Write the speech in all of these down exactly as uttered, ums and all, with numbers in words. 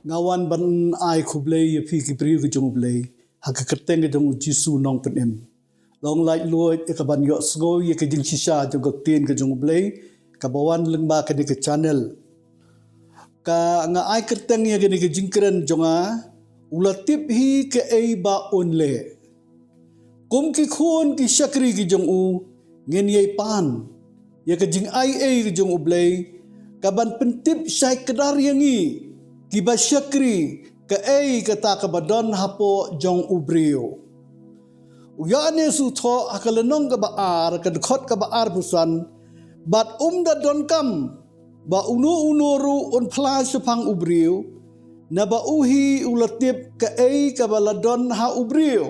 Nga wan ban ai khublei ïa phi ki briew ki jong U Blei ha ka kyrteng ka jong U Jisu Nongpynim. Long laitluid ïa ka ban ïohsngew ïa ka jingshisha jong ka ktien ka jong U Blei kaba wan lyngba kane ka channel. Ka nga ai kyrteng ïa kane ka jingkren jong nga, u la tip hi kaei ba un leh. Kum ki khun ki shakri ki jong u, ngin ïai pan ïa ka jingaiei ka jong U Blei, ka ban pyntip shai kdar ïa ngi kiba shakri, kaei kata kaba don hapoh jong u briew. U Ïoannis u thoh ha ka lynnong kaba ar, ka dkhot kaba arphew san, bad um da donkam ba uno uno ruh un phla shaphang u briew, naba u hi u la tip kaei kaba la don ha u briew.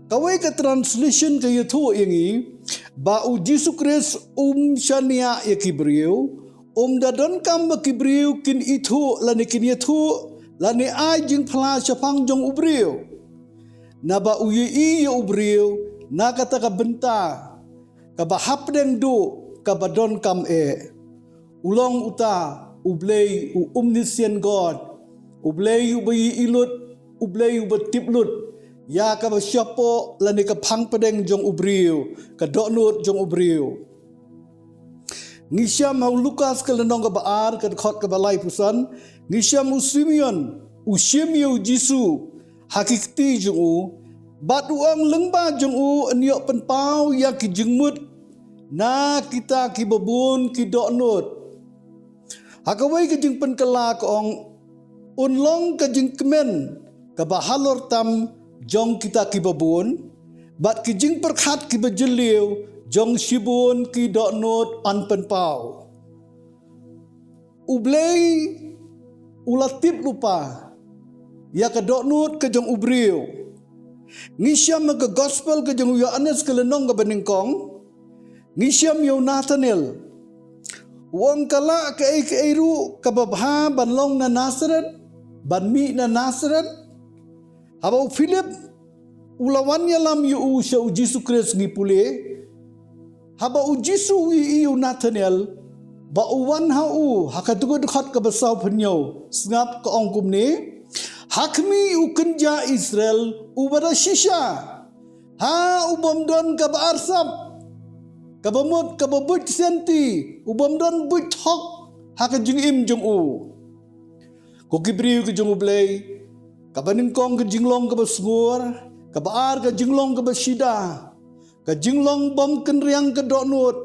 Kawei ka translation ka ïathuh ïa ngi ba U Jisu Khrist um shaniah ïa ki briew, um da donkam ba ki briew kin ithuh lane kin ïathuh lane ai jingphla shaphang jong u briew. Naba u ïohi ïa u briew na kata ka bynta kaba hapdeng duh kaba donkam eh. U long uta U Blei, u omniscient God, U Blei uba ïohi lut, U Blei uba tip lut ïa kaba shapoh lane ka phang pdeng jong u briew, ka dohnud jong u briew. Ngi shem ha u Lukas ka lynnong kaba ar, ka dkhot kaba laiphew san, ngi shem u Simeon u shim ïa u Jisu ha ki kti jong u, bad u ong lyngba jong u yn ïoh pynpaw ïa ki jingmut na kita kiba bun ki dohnud. Ha kawei ka jingpynkylla ka ong, un long ka jingkmen kaba halor tam jong kita kiba bun, bad ki jingpyrkhat kiba jylliew jong shibun ki dohnud yn pynpaw. U Blei u la tip lypa ïa ka dohnud ka jong u briew. Ngi shem ha ka gospel ka jong u Ïoannis ka lynnong kaba nyngkong, ngi shem ïa u Nathanael. U ong ka lah kaei kaei ruh kaba bha ban long na Nasareth, ban mih na Nasareth. Haba u Philip u la wan ïalam ïa u sha u Jisu Khrist, ngi pule. Haba u Jisu u ïohi ïa u Nathanael ba u wan ha u, ha katu ka dkhot kaba sawphew hynñiew, sngap ka ong kumne: Ha khmih u kynja Israel uba da shisha, ha u bym don kaba arsap, kaba mut kaba buit sianti, u bym don buit thok ha ka jingim jong u. Ko ki briew ki jong U Blei, kaba nyngkong ka jinglong kaba sngur, kaba ar ka jinglong kaba shida, ka jinglong bym kynriang ka dohnud,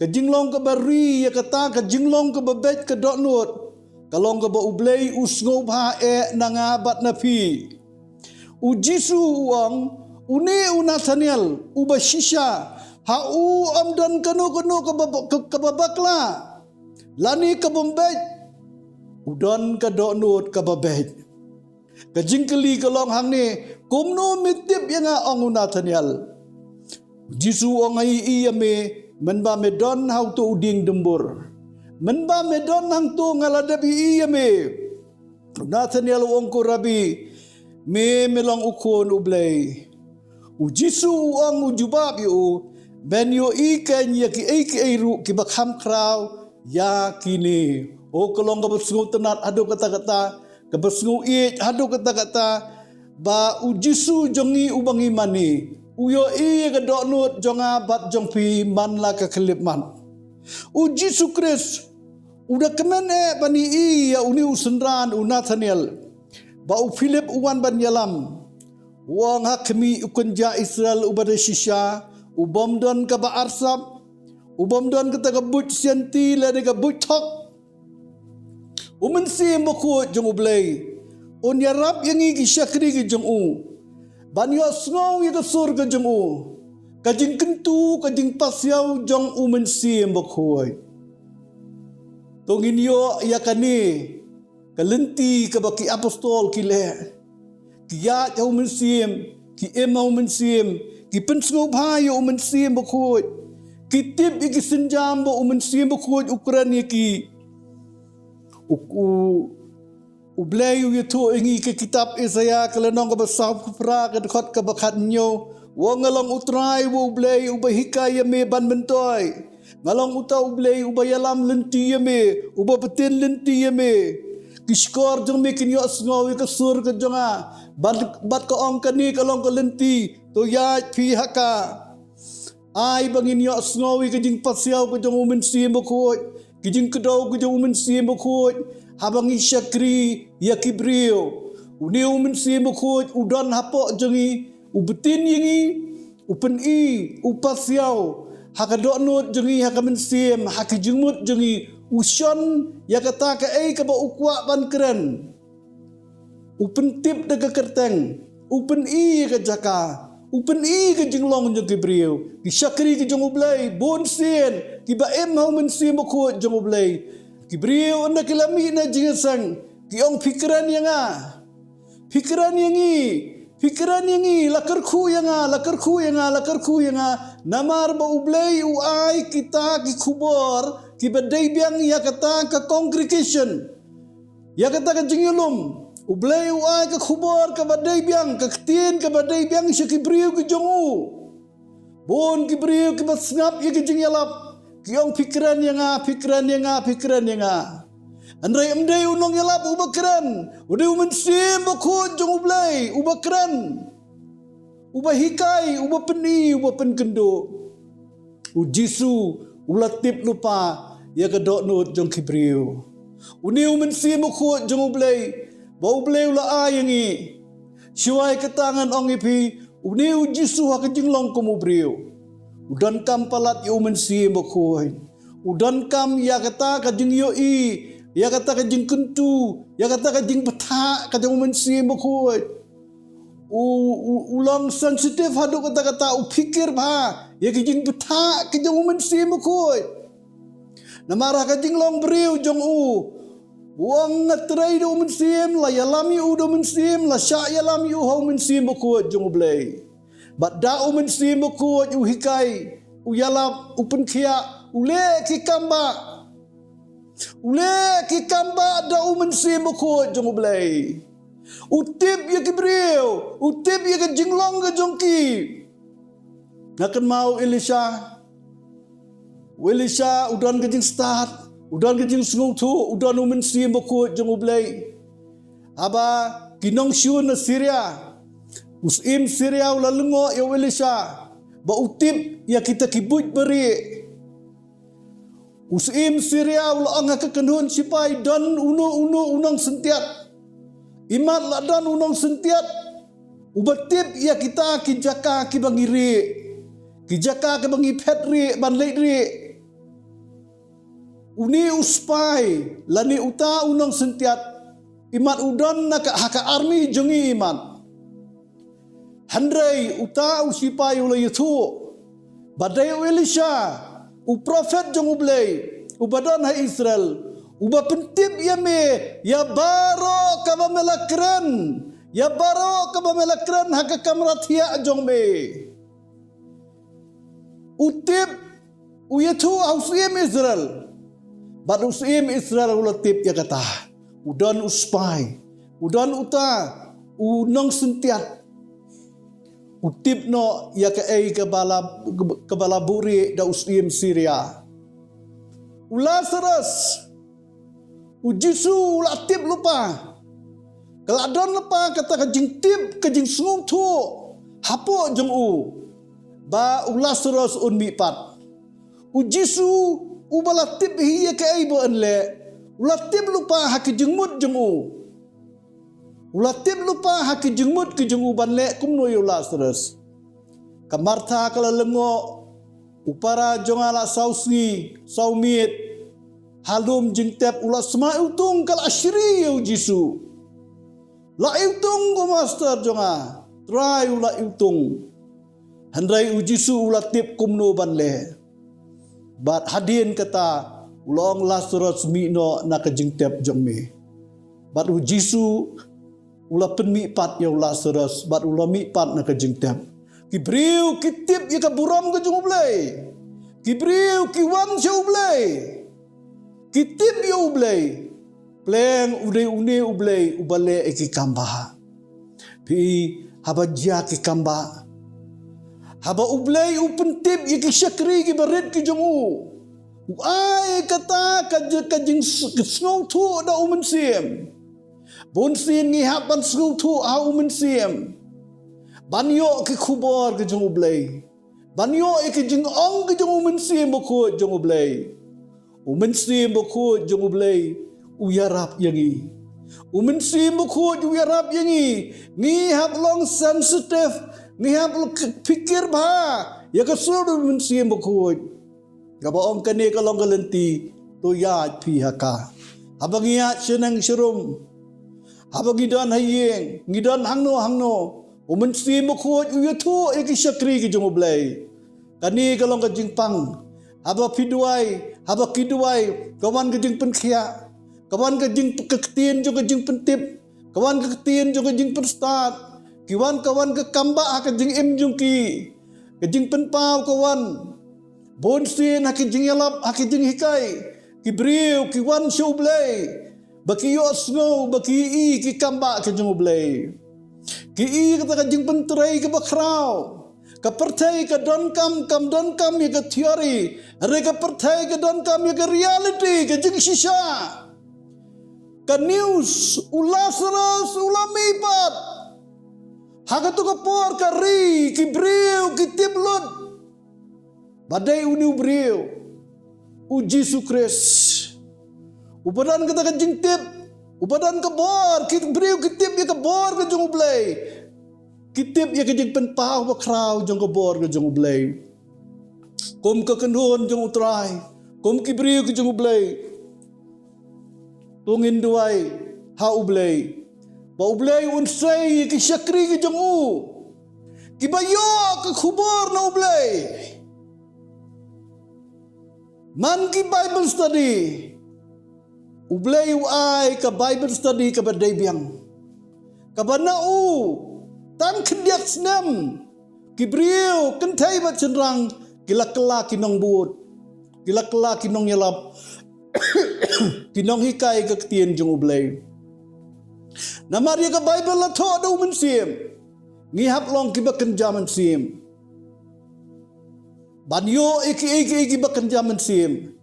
ka jinglong kaba ri ïa kata ka jinglong kaba beit ka dohnud, ka long kaba U Blei u sngewbha eh na nga bad na phi. U Jisu u ong, une u Nathanael uba shisha, ha u ym don kano kano kaba, kaba bakla lane ka bym beit, u don ka dohnud kaba beit. Ka jingkylli ka long hangne, kumno me tip ïa nga, ong u Nathanael. U Jisu u ong, nga ïohi ïa me mynba me don ha uto u dieng dymbur. Mynba me don hangto nga la dep ïohi ïa me. U Nathanael u ong, ko Rabbi, me me long u Khun U Blei. U Jisu u ong, u jubab ïa u, men ïohi kein ïa kiei kiei ruh kiba kham khraw ïa kine. O, ka long kaba sngewtynnat haduh katta katta, kaba sngewieit haduh katta katta, ba u Jisu jong ngi uba ngi mane u ïohi ïa ka dohnud jong nga bad jong phi man la ka khyllipmat. U Jisu Khrist u da kmen eh ban ïohi ïa une u synran u Nathanael ba u Philip u wan ban ïalam. U ong, ha khmih u kynja Israel uba da shisha, u bym don kaba arsap, u bym don kata ka buit sianti lane ka buit thok. U Mynsiem Bakhuid jong U Blei un ïarap ïa ngi ki shakri ki jong u ban ïohsngew ïa ka sur ka jong u, ka jingkyntu, ka jingpasiaw jong U Mynsiem Bakhuid. To ngin ïoh ïa kane ka lynti kaba ki apostol ki leh. Ki ïaid ha U Mynsiem, ki im ha U Mynsiem, ki pynsngewbha ïa U Mynsiem Bakhuid, ki tip ïa ki sienjam ba U Mynsiem Bakhuid u kren ïa ki. U, u, U Blei u ïathuh ïa ngi ha ka kitab Isaïah ka lynnong kaba sawphew phra, ka dkhot kaba khathynñiew. Wa nga long U Trai, wa U Blei uba hikai ïa me ban myntoi. Nga long uta U Blei uba ïalam lynti ïa me, uba btin lynti ïa me. Ki shkor jong me kin ïohsngew ïa ka sur ka jong nga. Bad, bad ka ong kane ka long ka lynti, to ïaid phi ha ka. Ai ba ngin ïohsngew ïa ka jingpasiaw ka jong U Mynsiem Bakhuid, ka jingkdew ka jong U Mynsiem Bakhuid, haba ngi shakri ïa ki briew. Une U Mynsiem Bakhuid u don hapoh jong ngi, u btin ïa ngi, u pyni, u pasiaw ha ka dohnud jong ngi, ha ka mynsiem, ha ka jingmut jong ngi, u shon ïa kata kaei kaba u kwah ban kren. U pyntip da ka kyrteng, u pyni ka jaka, u pyni ka jinglong jong ki briew, ki shakri ki jong U Blei, bun sien kiba im ha U Mynsiem Bakhuid jong U Blei. Ki briew ynda ki la mih na jingïaseng, ki ong, phi kren ïa nga, phi kren ïa ngi, phi kren ïa ngi, la kyrkhu ïa nga, la kyrkhu ïa nga, la kyrkhu ïa nga. Namar ba U Blei u ai kita ki khubor kiba dei biang ïa kata ka congregation, ïa kata ka jingïalum. U Blei u ai ka khubor kaba dei biang, ka ktien kaba dei biang sha ki briew ki jong u. Bun ki briew kiba sngap ïa ki jingïalap, ki ong, phi kren ïa nga, phi kren ïa nga, phi kren ïa nga. Hynrei ym dei u nongïalap uba kren, u dei U Mynsiem Bakhuid jong U Blei uba kren, uba hikai, uba pyni, uba pynkynduh. U Jisu u la tip lypa ïa ka dohnud jong ki briew. Une U Mynsiem Bakhuid jong U Blei, ba U Blei u la ai ïa ngi. Shuwa ïa kata ngan ong ïa phi, une U Jisu ha ka jinglong kum u briew, u donkam palat ïa U Mynsiem Bakhuid. U donkam ïa kata ka jingïohi, ïa kata ka jingkyntu, ïa kata ka jingbthah ka jong U Mynsiem Bakhuid. U, u, u long sensitive haduh katta katta, u phikir bha ïa ki jingbthah ki jong U Mynsiem Bakhuid. Namar ha ka jinglong briew jong u, u ong nga trei da U Mynsiem, la ïalam ïa u da U Mynsiem, la shah ïalam ïa u ha U Mynsiem Bakhuid jong U Blei. Bad da U Mynsiem Bakhuid u hikai, u ïalap, u pynkhiah, u leh ki kam bah. U leh ki kam bah da U Mynsiem Bakhuid jong U Blei. U tip ïa ki briew, u tip ïa ka jinglong ka jong ki. Nga kynmaw u Elisha. U Elisha u don ka jingstad, u don ka jingsngewthuh, u don U Mynsiem Bakhuid jong U Blei. Haba ki nongshun na Syria, u syiem Syria u la lyngngoh ïa u Elisha ba u tip ïa kita ki buit barieh. U syiem Syria u la ong ha ka kynhun shipai, don uno uno u nongsyntiat. Imat la don u nongsyntiat uba tip ïa kita ki jaka kiba ngi rieh, ki jaka kiba ngi phet rieh ban leit rieh. Une u spy lane uta u nongsyntiat, imat u don na ka, ha ka army jong ngi imat. Hynrei uta u shipai u la ïathuh ba dei u Elisha, u prophet jong U Blei uba don ha Israel, uba pyntip ïa me ïa baroh kaba me la kren, ïa baroh kaba me la kren ha ka kamra thiah jong me. U tip, u ïathuh ha u syiem Israel. Bad u syiem Israel u la tip ïa kata. U don u spy, u don uta u nongsyntiat. U tip noh ïa kaei kaba la, kaba la buhrieh da u syiem Syria. U Lazarus, u Jisu u la tip lypa. Ka la don lypa kata ka jingtip, ka jingsngewthuh hapoh jong u ba u Lazarus un mihpat. U Jisu uba la tip hi ïa kaei ba yn leh, u la tip lypa ha ka jingmut jong u. U la tip lypa ha ka jingmut ka jong u ban leh kumno ïa u Lazarus. Ka Martha ka la lyngngoh, u para jong nga la saw sngi, saw miet. Ha lum jingtep u la sma iwtung, ka la shri ïa u Jisu. La iwtung ko master jong nga, Trai, u la iwtung. Hynrei u Jisu u la tip kumno ban leh. Bad hadien kata u la ong, Lazarus, mih noh na ka jingtep jong me. Bad u Jisu u la pynmihpat ïa u Lazarus bad u la mihpat na ka jingtep. Ki briew ki tip ïa ka burom ka jong U Blei. Ki briew ki wan sha U Blei. Ki tip ïa U Blei. Pleng u dei une U Blei uba leh ïa ki kam bah. Phi, haba jia ki kam bah, haba U Blei u pyntip ïa ki shakri kiba rit ki jong u, u ai kata ka ji-, ka jing s-, ka sngewthuh da U Mynsiem. Bun sien ngi hap ban sngewthuh ha u Mynsiem ban ïoh ki khubor ki jong u Blei, ban ïoh ïa ki jingong ki jong u Mynsiem Bakhuid jong u Blei. U Mynsiem Bakhuid jong u Blei u ïarap ïa ngi. U Mynsiem Bakhuid u ïarap ïa ngi. Ngi hap long sensitive, ngi hap long k-, phikir bha ïa ka sur u Mynsiem Bakhuid. Kaba ong kane ka long ka lynti, to ïaid phi ha ka. Haba ngi ïaid shaneng sharum, haba ngi don ha ïing, ngi don hangno hangno, u Mynsiem Bakhuid u ïathuh ïa ki shakri ki jong u Blei. Kane ka long ka jingpang. Haba phi duwai, haba ki duwai, ka wan ka jingpynkhiah, ka wan ka jing, ka ktien jong ka jingpyntip, ka wan ka ktien jong ka jingpynstad, ki wan, ka wan ka kambah ha ka jingim jong ki, ka jingpynpaw ka wan. Bun sien ha ki jingïalap, ha ki jinghikai, ki briew ki wan sha u Blei ba ki ïohsngew, ba ki ïohi ki kambah ki jong u Blei. Ki ïohi kata ka jingpyntrei kaba khraw. Ka pyrthei ka donkam, kam donkam ïa ka theory. Hynrei ka pyrthei ka donkam ïa ka reality, ka jingshisha. Ka news, u Lazarus u la mih pat. Ha kato ka por ka ri, ki briew ki tip lut ba dei une u briew, u Jisu Khrist. Uba don kata ka jingtip, uba don ka bor, ki briew ki tip ïa ka bor ka jong u Blei. Ki tip ïa ka jingpynpaw bakhraw jong ka bor ka jong u Blei. Kum ka kynhun jong u Trai, kum ki briew ki jong u Blei, to ngin duwai ha u Blei ba u Blei un sei ïa ki shakri ki jong u kiba ïoh ka khubor na u Blei. Man ki Bible study, u Blei u ai ka Bible study kaba dei biang, kaba na u tang khyndiat snem ki briew kynthei bad shynrang ki la kylla ki nongbud, ki la kylla ki nongïalap, ki nonghikai ka ktien jong u Blei. Namar ïa ka Bible la thoh da u Mynsiem. Ngi hap long kiba kynja mynsiem ban ïoh ïa kiei kiei kiba kynja mynsiem.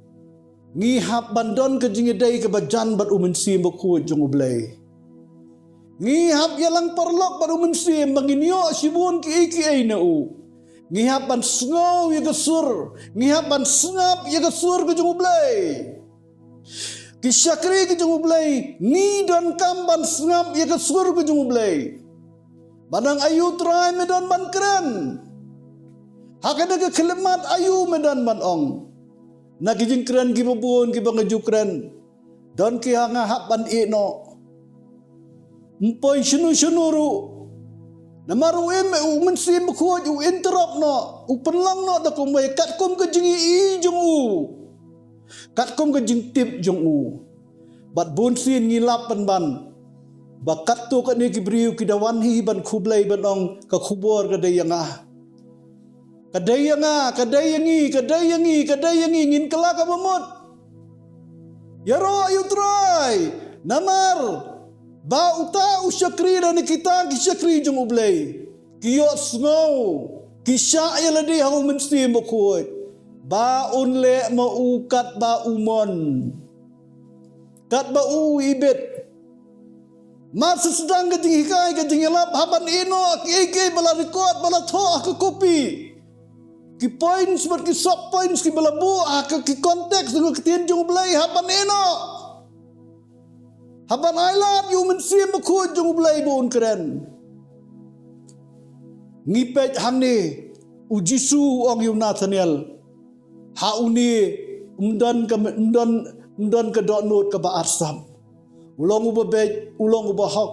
Ngi hap ban don ka jingïadei kaba jan bad u Mynsiem Bakhuid jong u Blei. Ngi hap ïalang paralok bad u Mynsiem ba ngin ïoh shibun kiei kiei na u. Ngi hap ban sngew ïa ka sur, ngi hap ban sngap ïa ka sur ka jong u Blei. Ki shakri ki jong u Blei, ngi donkam ban sngap ïa ka sur ka jong u Blei. Ba nang aïu Trai me don ban kren? Ha kane ka khyllipmat aïu me don ban ong? Na ki jingkren kiba bun kiba nga ju kren, don ki ha nga hap ban ïeh noh. Ym poi shano shano ruh. Namar u im, u Mynsiem Bakhuid u interrupt noh, u pynlong noh da kumwei katkum ka jingïohi jong u, katkum ka jingtip jong u. Bad bun sien ngi lap pynban ba katto katne ki briew ki da wan hi ban khublei ban ong ka khubor ka dei ïa nga. Ka dei ïa nga, ka dei ïa ngi, ka dei ïa ngi, ka dei ïa ngi, ngin kylla kaba mut. Ïaroh ïa u Trai. Namar ba uta u shakri lane kita ki shakri jong u Blei ki ïohsngew, ki shah ïa lade ha u Mynsiem Bakhuid ba un leh ma u katba u mon, katba u ibit. Mar shu sdang ka jinghikai, ka jingïalap, hap ban ïeh noh kiei kiei ba la record, ba la thoh ha ka copy. Ki points bad ki sub points kiba la buh ha ka, ki context jong ka ktien jong u Blei, hap ban ïeh noh. Hap ban ailad ïa u Mynsiem Bakhuid jong u Blei ba un kren. Ngi peit hangne, u Jisu u ong ïa u Nathanael, ha une ym don ka, ym don, ym don ka dohnud kaba arsap. U long uba beit, u long uba hok.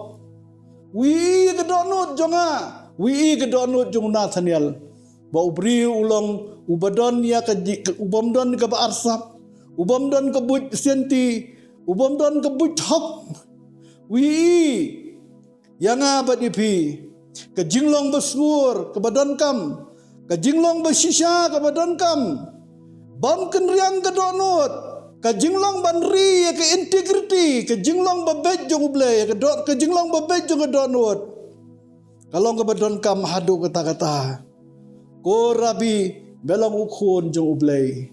U ïohi ïa ka dohnud jong nga, u ïohi ïa ka dohnud jong u Nathanael. Ba u briew u long uba don ïa ka ji-, uba ym don kaba arsap, uba ym don ka buit sianti, uba ym don ka buit hok. U ïohi ïa nga bad ïa phi, ka jinglong ba sngur kaba donkam, ka jinglong ba shisha kaba donkam. Bym kynriang ka dohnud, ka jinglong ban ri ïa ka integrity, ka jinglong ba beit jong u Blei, ka doh, ka jinglong ba beit jong ka dohnud. Ka long kaba donkam haduh katta katta. Ko Rabbi, me long u Khun jong u Blei.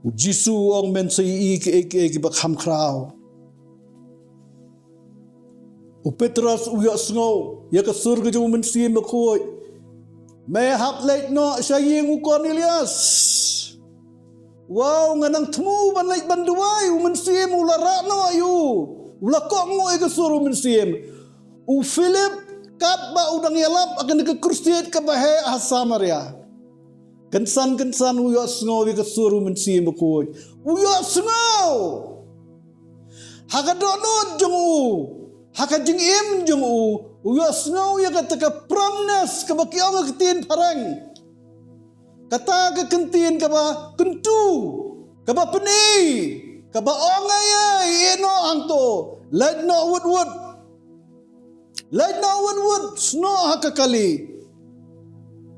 U Jisu u ong men sa ïohi kiei kiei kiba kham khraw. U Petros u ïohsngew ïa ka sur ka jong u Mynsiem Bakhuid. Me hap leit noh sha ïing u Kornelius. Wow, nga nang thmu ban leit ban duwai, u Mynsiem u la rah noh ïa u. U la kohnguh ïa ka sur u Mynsiem. U Philip katba u dang ïalap ha kane ka crusade kaba heh ha Samaria. Kynsan kynsan u ïohsngew ïa ka sur u Mynsiem Bakhuid. U ïohsngew ha ka dohnud jong u, ha ka jingim jong u, u ïohsngew ïa kata ka promise kaba ki ong ha ka ktien phareng. Kata ka kyntien kaba kyntu, kaba pyni, kaba ong ïa u, ïeh noh hangto, leit noh wut wut. Leit noh wut wut, snoh ha ka kali.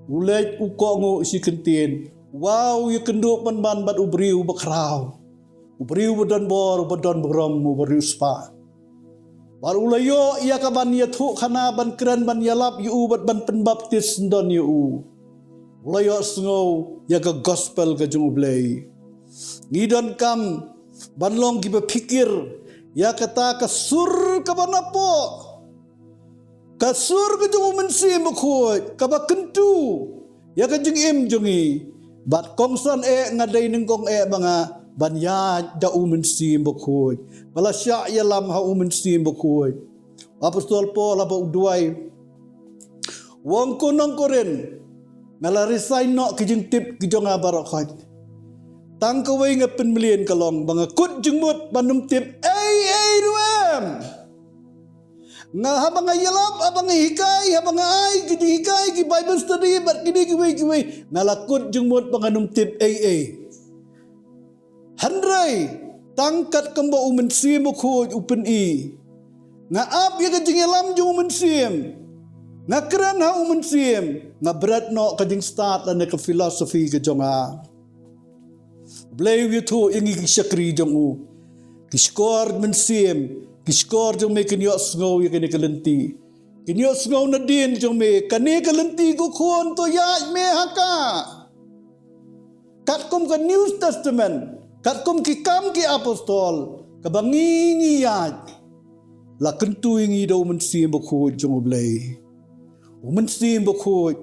U leit u kohnguh shi kyntien. Wow, ïakynduh pynban bad u briew bakhraw. U briew ba don bor, ba don burom, u briew spah. Bad u la ïoh ïa ka ban ïathuh khana, ban kren, ban ïalap ïa u bad ban pynbaptis don ïa u. U la ïohsngew ïa ka gospel ka jong u Blei. Ngi donkam ban long kiba phikir ïa kata ka sur kaba napoh. Ka sur ka jong u Mynsiem Bakhuid kaba kyntu ïa ka jingim jong ngi. Bad kongsan eh nga dei nyngkong eh ba nga ban ïaid da u Mynsiem Bakhuid. Ba la shah ïalam ha u Mynsiem Bakhuid. Apostol Paul haba u duwai u ong, ko nong Korinth, nga la resign noh ki jingtip ki jong nga baroh khoit. Tang kawei nga pynmlien ka long ba nga kut jingmut ban ym tip ei ei ruh em. Nga haba nga ïalap, haba nga hikai, haba nga ai ki jinghikai, ki Bible study bad kine kiwei kiwei, nga la kut jingmut ba ngan ym tip ei ei. Hynrei tang katkum ba u Mynsiem Bakhuid u pyni, nga ap ïa ka jingïalam jong u Mynsiem, nga kren ha u Mynsiem, nga bret noh ka jingstad lane ka philosophy ka jong nga. Blei u ïathuh ïa ngi ki shakri jong u. Ki shkor mynsiem, ki shkor jong me kin ïohsngew ïa kane ka lynti. Kin ïohsngew nadien jong me, kane ka lynti ko khun, to ïaid me ha ka. Katkum ka New Testament, katkum ki Kam ki Apostol, kaba ngi ngi ïaid, la kyntu ïa ngi da u Mynsiem Bakhuid jong u Blei. U Mynsiem Bakhuid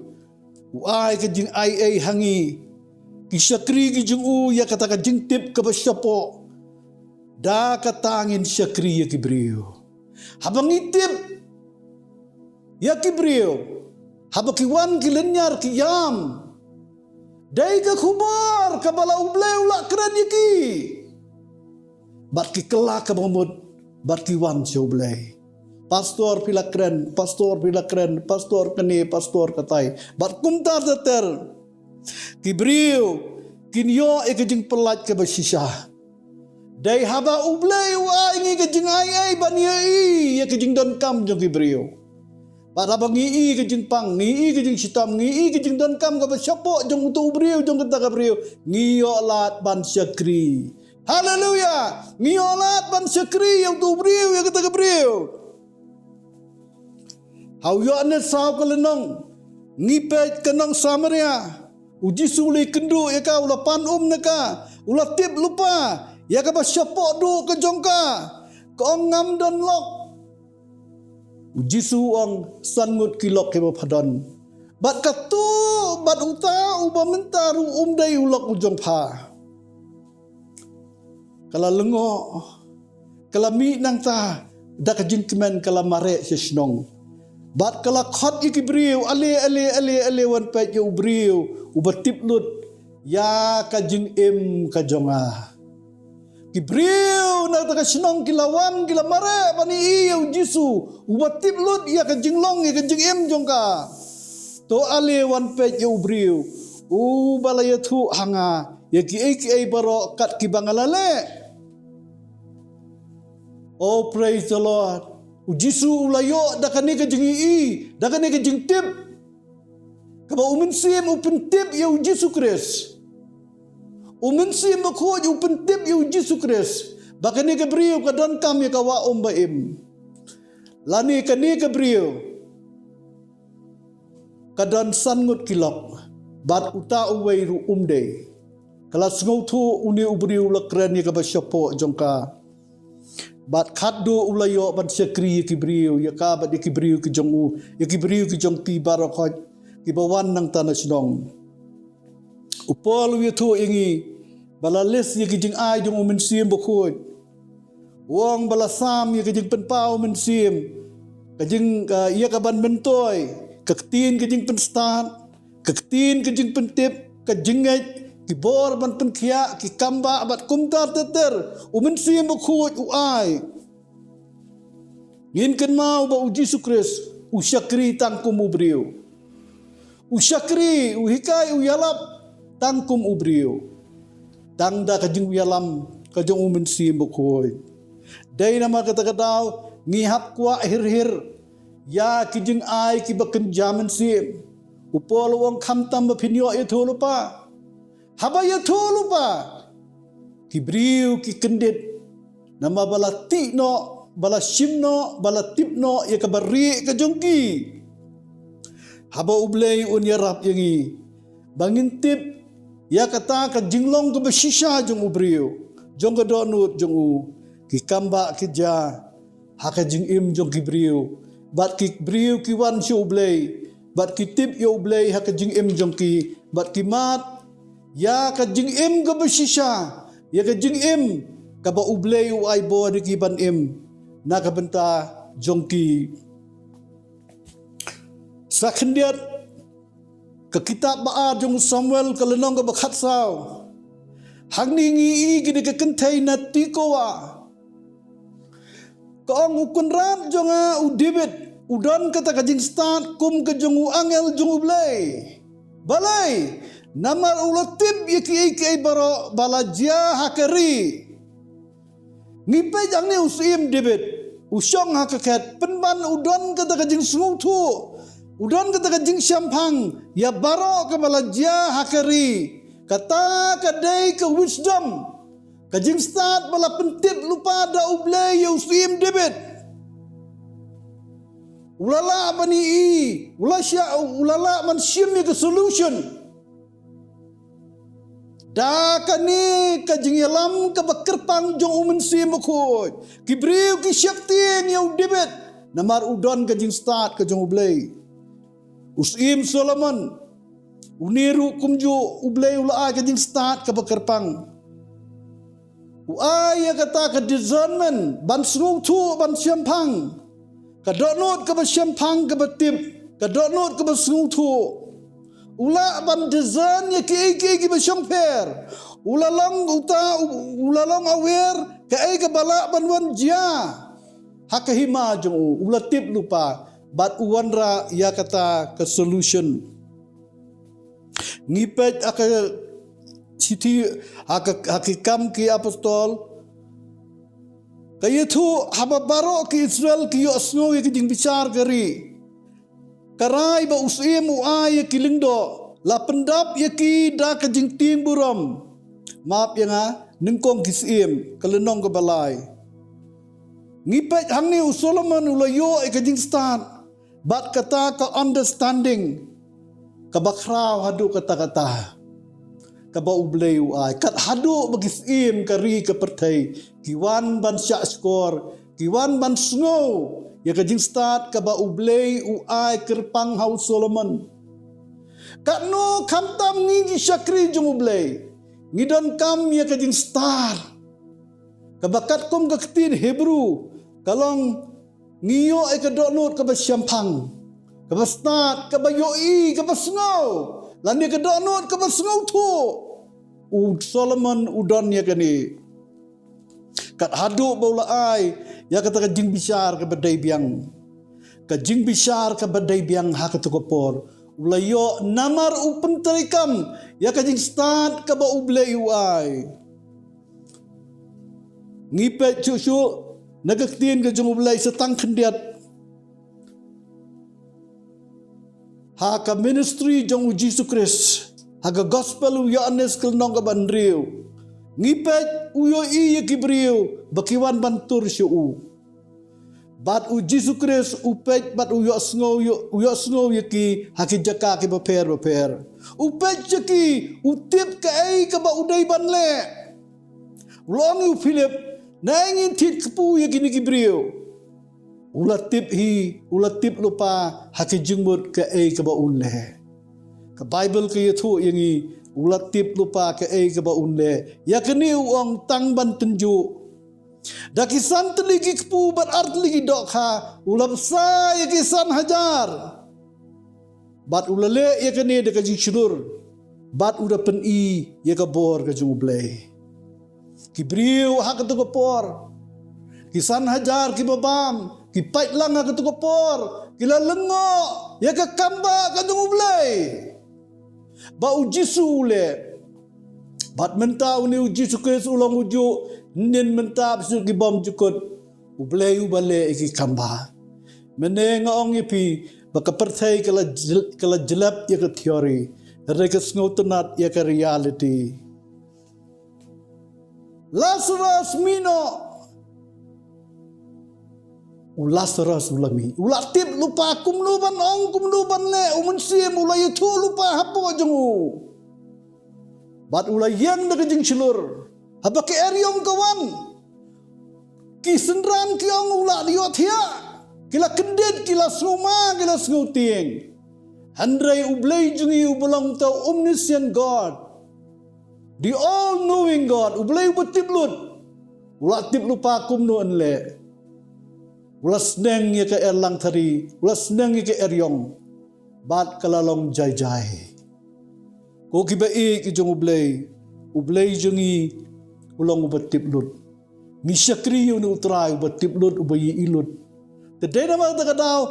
u ai ka jingaiei ha ngi, ki shakri ki jong u, ïa kata ka jingtip kaba shapoh. Da kata ngin shakri ïa ki briew. Haba ngi tip ïa ki briew, haba ki wan ki lynñiar ki ïam, dei ka khubor kaba la u Blei u la kren ïa ki. Bad ki kylla kaba mut, bad ki wan sha u Blei. Pastor phi la kren, pastor phi la kren, pastor kane, pastor katai. Bad kumta ter ter. Ki briew kin ïoh ïa ka jingpyllait kaba shisha. Dei haba u Blei u ai ngi ka jingaiei ban ïohi ïa ka jingdonkam jong ki briew. Bad haba ngi i ka jingpang, ngi i ka jingshitom, ngi i ka jingdonkam kaba shapoh jong uto u briew, jong kata ka briew, ngi ïoh lad ban shakri. Haleluya! Ngi ïoh lad ban shakri ïa uto u briew, ïa kata ka briew. Ha u Ïoannis saw ka lynnong, ngi peit ka nong Samaria. U Jisu u la ïakynduh ïa ka, u la pan um na ka, u la tip lypa ïa kaba shapoh duh ka jong ka. Ka ong, ngam don lok. U Jisu u ong, san ngut ki lok kiba pha don. Bad kato, bad uta uba mynta ruh um dei u lok u jong pha. Ka la lyngngoh, ka la mih nangta, da ka jingkmen ka la mareh sha shnong. Bad ka la khot ïa ki briew, ale, ale, ale, ale, wan peit ïa u briew uba tip lut ïa ka jingim ka jong nga. Ki briew na kata ka shnong ki la wan, ki la mareh ban ïohi ïa u Jisu uba tip lut ïa ka jinglong, ïa ka jingim jong ka. To ale wan peit ïa u briew uba la ïathuh ha nga ïa kiei kiei baroh kat kiba nga la leh. Oh, praise the Lord. U Jisu u la ïoh da kane ka jingïohi, da kane ka jingtip, kaba u Mynsiem u pyntip ïa u Jisu Khrist. U Mynsiem Bakhuid u pyntip ïa u Jisu Khrist ba kane ka briew ka donkam ïa ka wah um ba im. Lane kane ka briew ka don san ngut ki lok, bad uta uwei ruh um dei. Ka la sngewthuh une u briew u la kren ïa kaba shapoh jong ka. Bad khadduh u la ïoh ban shakri ïa ki briew, ïa ka bad ïa ki briew ki jong u, ïa ki briew ki jong ki baroh khoit, kiba wan nangta na shnong. U Paul u ïathuh ïa ngi, ba la list ïa ki jingai jong u Mynsiem Bakhuid. U ong ba la sam ïa ka jingpynpaw u Mynsiem. Ka jing, ka, ïa ka ban myntoi, ka ktien ka jingpynstad, ka ktien ka jingpyntip, ka jingngeit, ki bor ban pynkhiah, ki kambah bad kumta ter ter, u Mynsiem Bakhuid u ai. Ngin kynmaw ba u Jisu Khrist, u shakri tang kum u briew. U shakri, u hikai, u ïalap, tang kum u briew. Tang da ka jingïalam, ka jong u Mynsiem Bakhuid. Dei namar kata ka daw, ngi hap kwah hir hir, ïa ki jingai kiba kynja mynsiem. U Paul u ong khamtam ba phin ïoh ïathuh lypa. Haba ïathuh lypa, ki briew ki kyndit. Namar ba la tip noh, ba la shim noh, ba la tip noh, ïa kaba rieh ka jong ki. Haba u Blei un ïarap ïa ngi. Ba ngin tip, ïa kata ka jinglong kaba shisha jong u briew. Jong ka dohnud jong u. Ki kambah ki jia. Ha ka jingim jong ki briew. Bad ki briew ki wan sha u Blei. Bad ki tip ïa u Blei ha ka jingim jong ki. Bad ki mad. Ïa ka jingim kaba shisha. Ïa ka jingim kaba u Blei u ai bor ïa ki ban im. Na ka bynta jong ki. Sa khyndiat ka kitab ba ar jong u Samuel ka lynnong kaba khatsaw. Hangne ngi i kine ka kynthei na Tekoa. Ka ong u kynrad jong nga u David, u don kata ka jingstad kum ka jong u angel jong u Blei. Balei, namar u la tip ïa kiei kiei baroh ba la jia ha ka ri. Ngi peit hangne u Syiem David, u shong ha ka khet, pynban u don kata ka jingsngewthuh, u don kata ka jingshemphang, ïa baroh kaba la jia ha ka ri, kata ka dei ka wisdom, ka jingstad ba la pyntip lypa da u Blei ïa u Syiem David. U la lah ban i, u la shah, u la lah ban shim ïa ka solution. Da kane ka jingïalam kaba kyrpang jong u Mynsiem Bakhuid. Ki briew ki sheptieng ïa u David. Namar u don ka jingstad ka jong u Blei. U Syiem Solomon. Une ruh kumjuh u Blei u la ai ka jingstad kaba kyrpang. U ai ïa kata ka discernment, ban sngewthuh, ban shemphang. Ka dohnud kaba shemphang kaba tip, ka dohnud kaba sngewthuh. U lah ban discern ïa kiei kiei kiba shongpher. U la long uta, u, u la long aware, kaei kaba lah ban wan jia. Ha ka hima jong u, u la tip lypa, bad u wanrah ïa kata ka solution. Ngi peit ha ka shithi, ha ka, ha ki Kam ki Apostol. Ka ïathuh haba baroh ki Israel ki ïohsngew ïa ka jingbishar ka ri. Ka rai ba u Syiem u ai ïa ki lyngdoh. La pyndap ïa ki da ka jingtieng burom. Map ïa nga, Nyngkong ki Syiem, ka lynnong kaba lai. Ngi peit hangne u Solomon u la ïoh ïa ka jingstad. Bad kata ka understanding, kaba khraw haduh katta katta, kaba U Blei u ai. Kat haduh ba ki syiem ka ri ka pyrthei, ki wan ban shahshkor, ki wan ban sngew ïa ka jingstad kaba U Blei u ai kyrpang ha u Solomon. Katno khamtam ngi ki shakri jong U Blei, ngi donkam ïa ka jingstad. Kaba katkum ka ktien Hebru, ka long ngi ïoh ïa ka dohnud kaba shemphang, kaba stad, kaba ïohi, kaba sngew, lane ka dohnud kaba sngewthuh. U Solomon u don ïa kane. Kat haduh ba u la ai ïa kata ka jingbishar kaba dei biang. Ka jingbishar kaba dei biang ha kata ka por. U la ïoh namar u pyntreikam ïa ka jingstad kaba U Blei u ai. Ngi peit shuh shuh na ka ktien ka jong U Blei sa tang khyndiat. Ha ka ministry jong U Jisu Khrist, ha ka gospel u Ïoannis ka lynnong kaba hynriew. Ngi peit u ïohi ïa ki briew ba ki wan ban tur sha u. Bad U Jisu Khrist u peit bad u ïohsngew, u ïohsngew ïa ki ha ki jaka kiba pher bapher. U peit sha ki, u tip kaei kaba u dei ban leh. U la ong ïa u Philip, Naei ngin thied kpu ïa kine ki briew? U la tip hi, u la tip lypa ha ki jingmut kaei kaba un leh. Ka Baibl ka ïathuh ïa ngi, u la tip lypa kaei kaba un leh. Ïa kane u ong tang ban tynjuh. Da ki san tylli ki kpu bad ar tylli ki dohkha, u la bsa ïa ki san hajar. Bad u la leh ïa kane da ka jingshlur. Bad u da pyni ïa ka bor ka jong U Blei. Ki briew ha kato ka por, ki san hajar kiba bam, ki pait lang ha kato ka por, ki la lyngngoh ïa ka kambah ka jong U Blei. Ba U Jisu u leh. Bad mynta une U Jisu Khrist u long ujuh, nin mynta bad shuh ki bymjukut. U Blei uba leh ïa ki kambah. Mynne nga ong ïa phi, ba ka pyrthei ka la jl-, ka la jlep ïa ka theory. Hynrei ka sngewtynnat ïa ka reality. Lazarus, mih noh. U Lazarus u la mih. U la tip lypa kumno ban ong, kumno ban leh, U Mynsiem u la ïathuh lypa hapoh jong u. Bad u la ïeng da ka jingshlur. Haba ka eriong ka wan, ki synran ki ong u la ïohthiah. Ki la kyndit, ki la sngewma, ki la sngewtieng. Hynrei U Blei jong ngi uba long uta u omniscient God, the all-knowing God, U Blei uba tip lut, u la tip lypa kumno yn leh. U la sneng ïa ka erlangthari, u la sneng ïa ka eriong. Bad ka la long jai jai. Ko kiba ïeit ki jong U Blei, U Blei jong ngi u long uba tip lut. Ngi shakri ïa une U Trai uba tip lut, uba ïeit lut. Te dei namar kata ka daw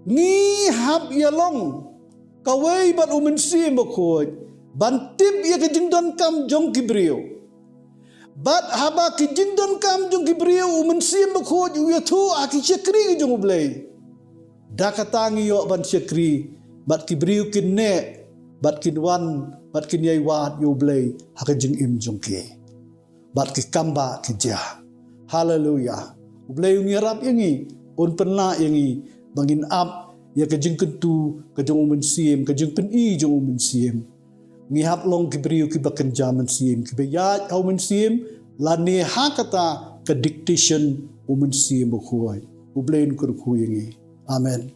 ngi hap ïalong kawei bad U Mynsiem Bakhuid ban tip ïa ka jingdonkam jong ki briew. Bad haba ki jingdonkam jong ki briew U Mynsiem Bakhuid u ïathuh ha ki shakri ki jong U Blei. Da kata ngi ïoh ban shakri, bad ki briew kin neh, bad kin wan, bad kin ïai wad ïa U Blei ha ka jingim jong ki. Bad ki kambah ki jia. Haleluya. U Blei un ïarap ïa ngi, un pynlah ïa ngi ba ngin ap ïa ka jingkyntu ka jong U Mynsiem, ka jingpyni jong U Mynsiem. Ngi hap long ki briew kiba kynja mynsiem, kiba ïaid ha U Mynsiem, lane ha kata ka dictation U Mynsiem Bakhuid. U Blei un kyrkhu ïa ngi. Amen.